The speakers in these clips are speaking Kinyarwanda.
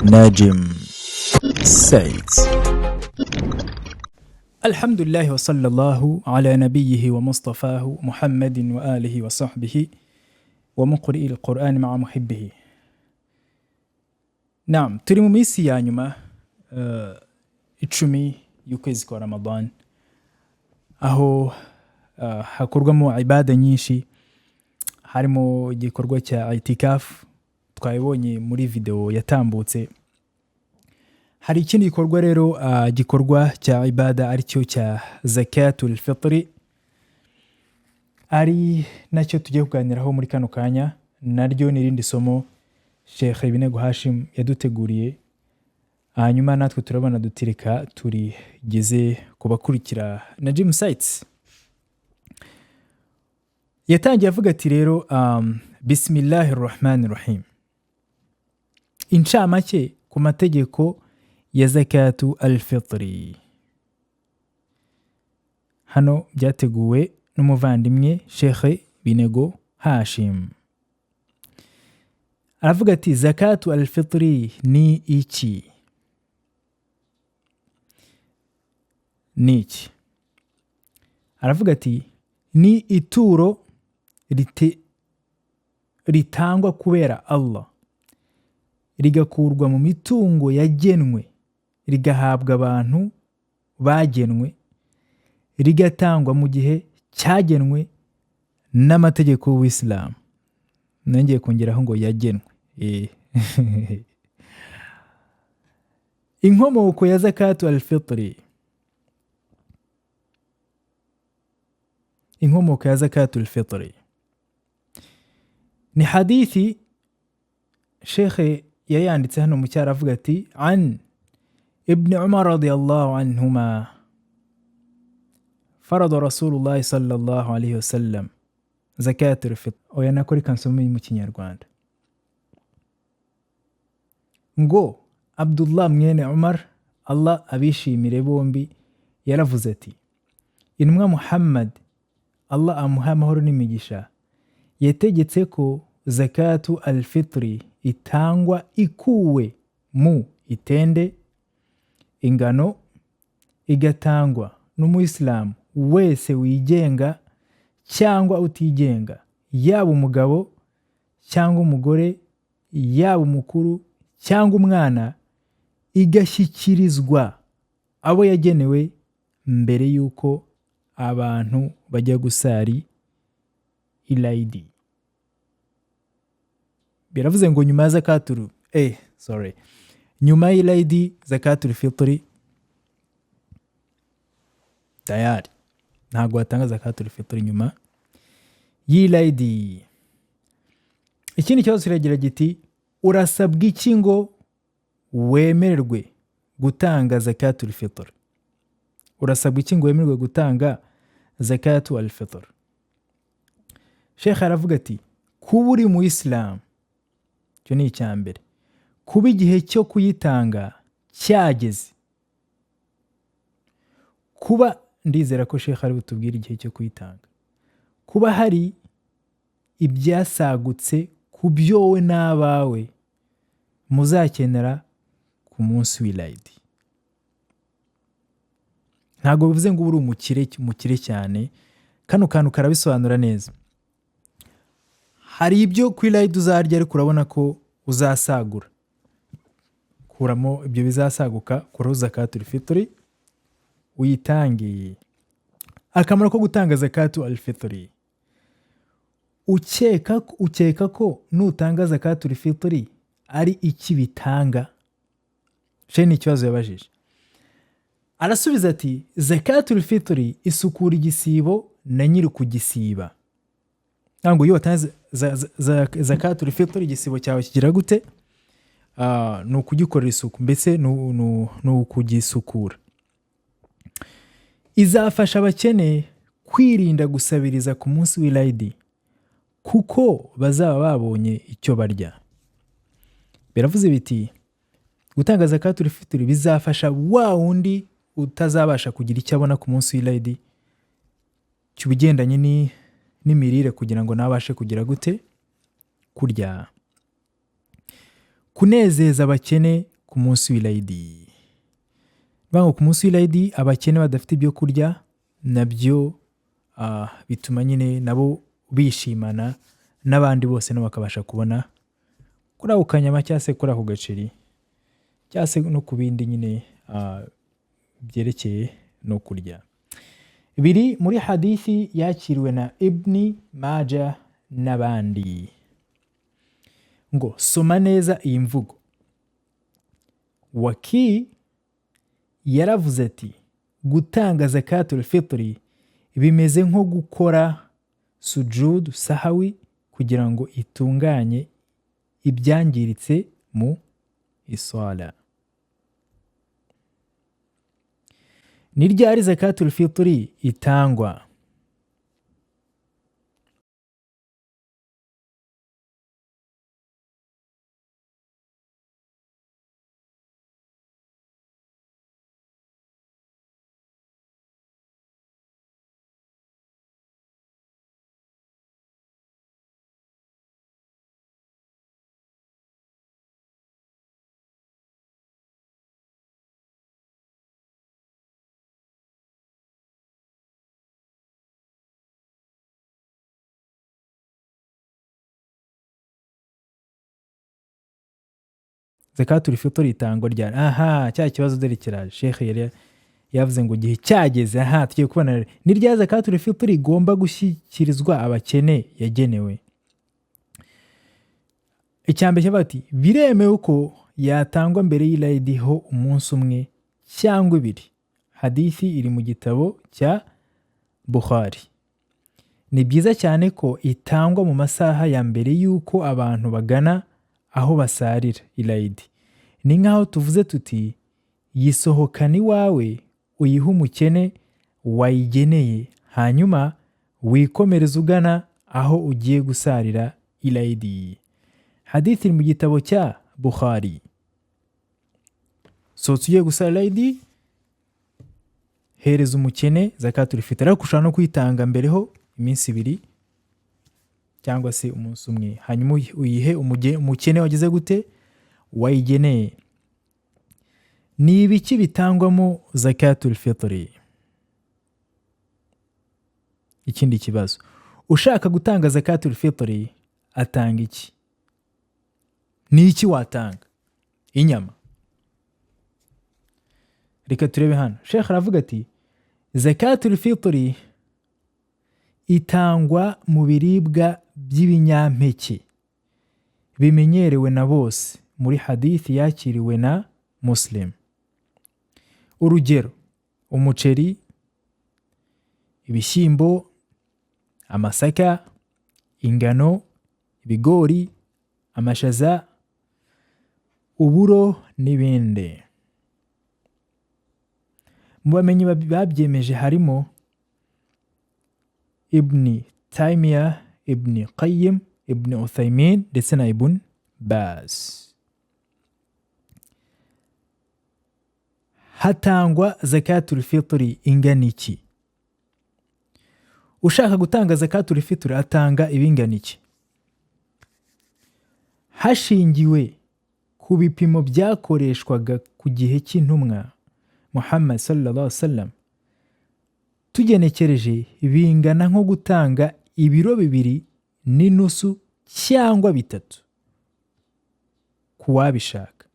Najim Sites. الحمد لله وصلى الله على نبيه ومصطفاه محمد وآله وصحبه ومقرئ القرآن مع محبه. Naam, turi mu minsi ya nyuma 10 y'ukwezi kwa Ramadan, aho hakorwamo ibada nyinshi, harimo igikorwa cya itikaf twabibonye muri video yatambutse. Hari ikindi gikorwa rero gikorwa cya ibada, aricyo cya zakatul fitri, ari nacyo tugiye kuganiraho muri kano kanya. Naryo ni irindi somo Sheikh Binego Hashim yaduteguriye, hanyuma natwe turabona dutirika turigeze ku bakurikira Najim Sites. Yatangiye avuga ati rero bismillahi rahmani rahim, incamake ku mategeko ya zakatu al-fitri. Hano byateguwe n'umuvandimwe Sheikh Binego Hashim. Aravuga ati zakatu al-fitri ni iki? Ni iki? Aravuga ati ni ituro ritangwa kubera Allah, rigakurwa mu mitungo yagenwe, rigahabwa abantu bagenwe, rigatangwa mu gihe cyagenwe n'amategeko y'Ubuyisilamu. Nongeye kongeraho ngo yagenwe. Inkomoko ya zakatu al-fitri. Inkomoko ya zakatu al-fitri ni hadithi Sheikh yayanditse hano mu cyaro, avuga ati an Ibn Umar radiyallahu anhuma farada Rasulullah sallallahu alayhi wasallam zakat al-fitr. Oya, nako reka nsome mu Kinyarwanda. Ngo Abdullah mwene Umar, Allah abishimire bombi, yaravuze ati intumwa Muhammad, Allah amuha amahoro n'imigisha, yategetse ko zakatu al-fitri itangwa ikuwe mu itende, ingano, igatangwa n'umuyisilamu wese wigenga cyangwa utigenga, yaba umugabo cyangwa umugore, yaba umukuru cyangwa umwana, igashyikirizwa abo yagenewe mbere y'uko abantu bajya gusari ilayidi. Biravuze ngo nyuma ya zakaturu, sorry, nyuma y'ilayidi zakatul fitri tayari. Ntabwo watanga zakatul fitri nyuma y'ilayidi. Ikindi kibazo kiragira giti urasabwa iki ngo wemererwe gutanga zakatul fitr? Urasabwa iki ngo wemererwe gutanga zakatu al fitr? Sheikh aravuga ati kuba uri mu Islam, icyo ni icya mbere. Kuba igihe cyo kuyitanga cyageze. Kuba ndizera ko Sheikh ari butubwire igihe cyo kuyitanga. Kuba hari ibyasagutse ku byo wowe n'abawe muzakenera ku munsi w'ilayidi. Ntabwo bivuze ngo ube uri umukire cyane. Kano kantu karabisobanura neza. Hari ibyo ku ilayidi uzarya, ariko urabona ko uzasagura. Kuramo ibyo bizasaguka, kuraho zakatul fitri uyitange. Akamaro ko gutanga zakatu al fitri. Ukeka ko nutanga zakatul fitri ari iki bitanga? She ni ikibazo yabajije. Arasubiza ati zakatul fitri isukura igisibo na nyiri kugisiba. Ntabwo iyo watanze zakatul fitri igisibo cyawe kigira gute? Ni ukugikorera isuku, mbese ni ukugisukura. Izafasha abakene kwirinda gusabiriza ku munsi w'ilayidi, kuko bazaba babonye icyo barya. Biravuze biti gutanga zakatul fitri bizafasha wa wundi utazabasha kugira icyo abona ku munsi w'ilayidi cy'ubigendanye n'imirire, kugira ngo nawe abashe kugira gute? Kurya. Kunezeza abakene ku munsi w'Ilayidi. Bivuga ngo ku munsi w'Ilayidi abakene badafite ibyo kurya nabyo bituma nyine nabo bishimana n'abandi bose nabo bakabasha kubona kuri ako kanyama cyangwa se kuri ako gaceri cyangwa se no ku bindi nyine byerekeye no kurya. Biri muri hadithi yakiriwe na Ibni Maja n'abandi. Ngo soma neza iyi mvugo. Waki yaravuze ati gutanga zakatul fitri bimeze nko gukora sujudu sahawi kugira ngo itunganye ibyangiritse mu iswala. Ni ryari zakatul fitri itangwa? Zakatul fitri itangwa ryari? Aha, cya kibazo dore kiraje. Sheikh yari yavuze ngo igihe cyageze, aha tugiye kubona ni rya zakatul fitri igomba gushyikirizwa abakene yagenewe. Icyambere cyavuga ati biremewe ko yatangwa mbere y'Ilayidi ho umunsi umwe cyangwa ibiri. Hadithi iri mu gitabo cya Bukhari. Ni byiza cyane ko itangwa mu masaha ya mbere y'uko abantu bagana aho basarira Ilayidi. Ni nk'aho tuvuze tuti yisohokana iwawe uyihe umukene wayigeneye, hanyuma wikomereze ugana aho ugiye gusarira Ilayidi. Hadithi iri mu gitabo cya Bukhari. Sohotse ugiye gusara Ilayidi, hereza umukene zakatul fitr, ariko ushobora no kuyitanga mbere ho iminsi ibiri cyangwa se umunsi umwe, hanyuma uyihe umukene wagize gute wayigeneye. Ni ibiki bitangwamo zakatul fitri? Ikindi kibazo, ushaka gutanga zakatul fitri atanga iki? Ni iki watanga? Inyama. Reka turebe hano. Sheikh aravuga ati zakatul fitri itangwa mu biribwa by'ibinyampeke bimenyerewe na bose muri hadithi yakiriwe na Muslim. Urugero, umuceri, ibishyimbo, amasaka, ingano, ibigori, amashaza, uburo n'ibindi. Mu bamenyi babyemeje harimo Ibn Taymiyyah, Ibn Qayyim, Ibn Uthaymin ndetse na Ibn Baz. Hatangwa zakatul fitri ingana iki? Ushaka gutanga zakatul fitri atanga ibingana iki? Hashingiwe ku bipimo byakoreshwaga ku gihe cy'intumwa Muhammad sallallahu alaihi wasallam, tugenekereje bingana nko gutanga ibiro 2.5 cyangwa 3 kuwabishaka.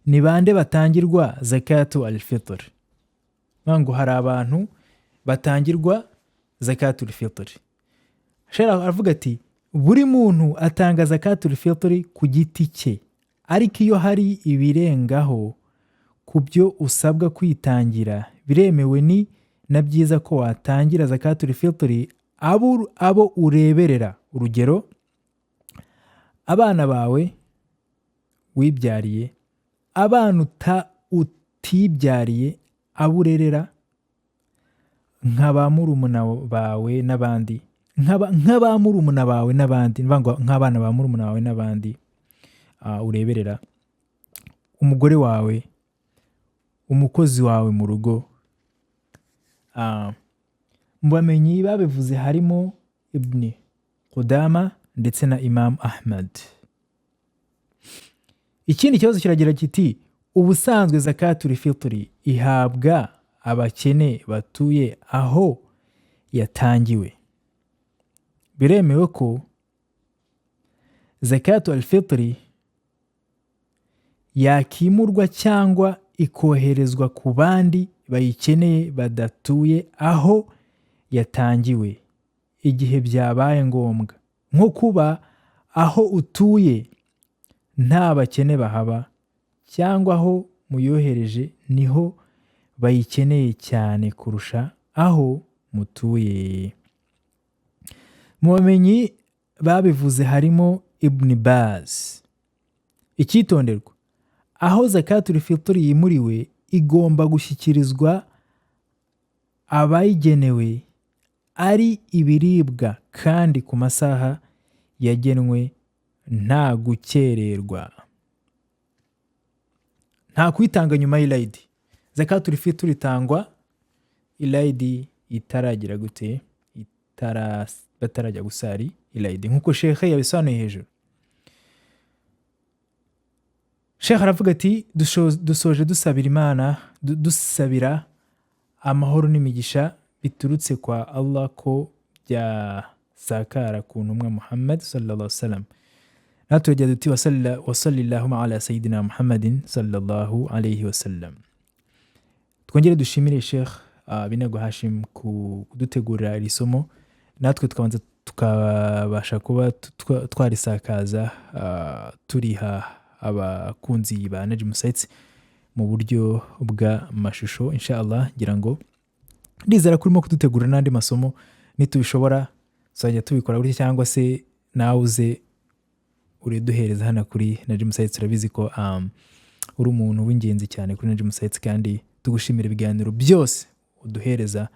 Ni bande batangirwa zakatu al-fitr? Ngo hari abantu batangirwa zakatu al-fitr. Sheikh aravuga ati buri muntu atanga zakatu al-fitr ku giti cye, ariko iyo hari ibirengaho ku byo usabwa kwitangira biremewe, ni na byiza ko watangira zakatul fitri abo ureberera. Urugero, abana bawe wibyariye, abana utibyariye, abo urerera nka ba murumuna bawe n'abandi, nka ba murumuna bawe n'abandi, nk'abana ba murumuna bawe n'abandi ureberera, umugore wawe, umukozi wawe mu rugo. Mu bamenyi babivuze harimo Ibn Qudama Ndetse na Imam Ahmad. Ikindi kibazo kiragira kiti: ubusanzwe zakatul fitri ihabwa abakene batuye aho yatangiwe. Biremewe ko zakatu alfitri yakimurwa cyangwa ikoherezwa ku bandi bayikeneye badatuye aho yatangiwe, igihe byabaye ngombwa, nko kuba aho utuye nta bakene bahaba, cyangwa aho muyohereje niho bayikeneye cyane kurusha aho mutuye? Mu bamenyi babivuze harimo Ibn Baz. Icyitonderwa: aho zakatul fitri yimuriwe, igomba gushyikirizwa abayigenewe ari ibiribwa kandi ku masaha yagenwe, nta gukererwa, nta kuyitanga nyuma y'irayidi. Zakatul fitri itangwa irayidi itaragira gute? Batarajya gusari irayidi, nk'uko shekhe yabisobanuye hejuru. Shekhe aravuga ati: "Dusoje dusabira Imana, dusabira amahoro n'imigisha biturutse kwa Allah ko byasakara ku ntumwa Muhammad sallallahu alaihi wasallam." Natwe tugira duti: "Wasalli llahuma ala sayidina Muhammadin sallallahu alaihi wasallam." Twongere dushimire Sheikh Binego Hashim kudutegurira iri somo, natwe tukabanza tukabasha kuba twarisakaza, turiha abakunzi ba Najmu Sites mu buryo bw'amashusho. Insha Allah, ngira ngo ndizera ko urimo kudutegura n'andi masomo. Nitubishobora tuzajya tubikora gutya, cyangwa se nawe uze uriduhereza hano kuri Najmu Sites. Turabizi ko uri umuntu w'ingenzi cyane kuri Najmu Sites, kandi tugushimira ibiganiro byose uduhereza,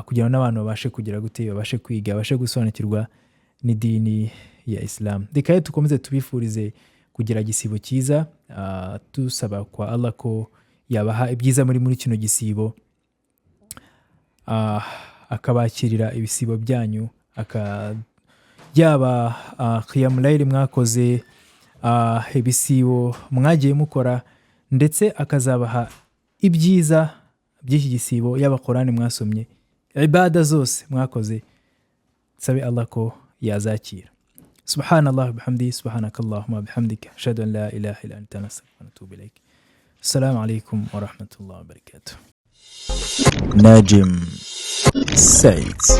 kugira ngo n'abantu babashe kugira gute? Babashe kwiga, babashe gusobanukirwa n'idini ya Islam. Reka rero dukomeze tubifurize kugira igisibo cyiza, dusaba kwa Allah ko yabaha ibyiza muri kino gisibo, akabakirira ibisibo byanyu, yaba qiyamulayili mwakoze, ibisibo mwagiye mukora, ndetse akazabaha ibyiza by'iki gisibo, yaba Korani mwasomye, ibada zose mwakoze. Sabe Allah ko yazakira. Subhanallah bihamdi, subhanaka allahumma bihamdika, ashhadu an la ilaha illa anta, nastaghfiruka wa natubu ilaik. Assalamu alaikum wa rahmatullahi wa barakatuh. Najim Sites.